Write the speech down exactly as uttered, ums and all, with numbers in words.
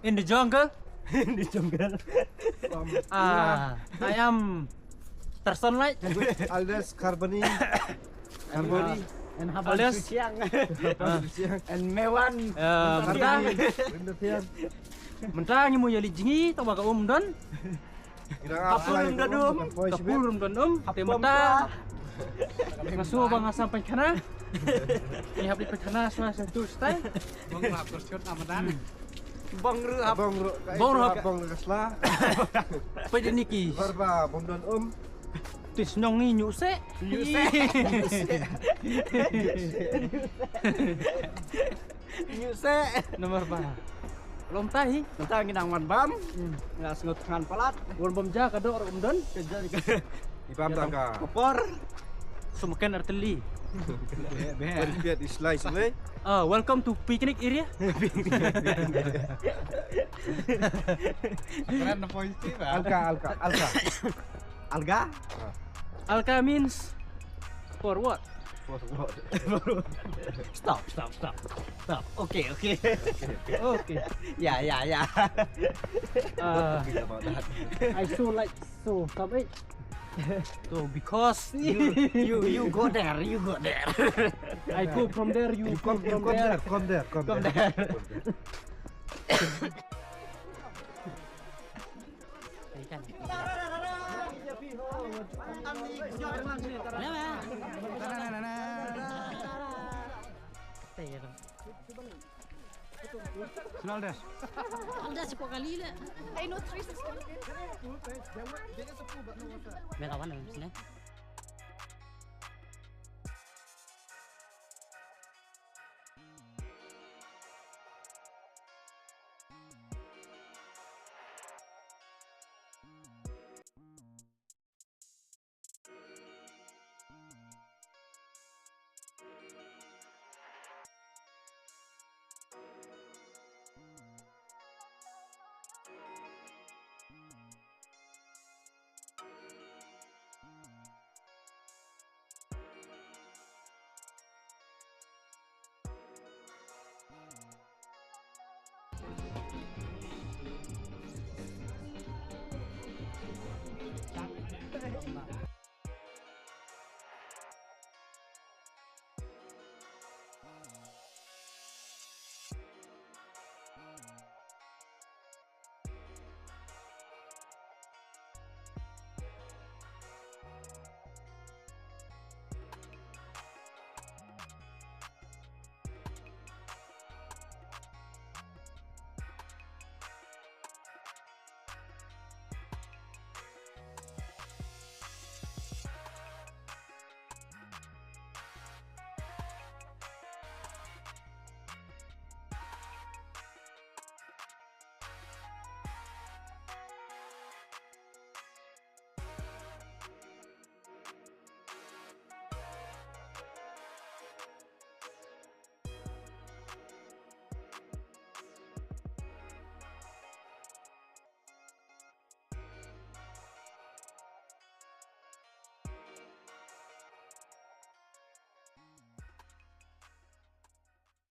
In the jungle. In the jungle. Ah, I am Tarson Light. Alias Carboni. Carboni. And Habal Alias Siang. Ah. And Mewan. Ah, Carboni. Mynta. Mynta ngi mo ïa leit jngi, tang ba ka um don. Hap pun don um, hap pun don um, te mynta. Nga shu ba nga sam pynkhana. Ngi hap leit pynkhana shuwa sha tu stai. Bang ruh hap pyrshot na madan. Bang ruh hap. Bang ruh hap. Bang ruh ka sla. Peit niki. Barba bom don um. Te shnong ngi nyuh seh. Nyuh seh. Nyuh seh. Namar ba lom tai. Mynta ngi nang wan bam. Hmm. Nga sngew thngan palat. Wan bam ja ka dok ruh um don. Ka ja ka. I bam tang ka. Ka por. Sumken arteli. Beh, beh. Bad biat i slai sumai. Ah, welcome to picnic area. Keren na positif ah. Alka, alka, alka. Alga? Ah. Alka means for what? For what? Stop, stop, stop. Stop. Okay, okay. Okay. Yeah, yeah, yeah. Uh, I so like so stop it. So because you, you, you go there, you go there. I go from there, you, you come, come from there, there, come there, come there. Sila Aldas. Aldas ko kali le. I know three sisters. Mega one sini.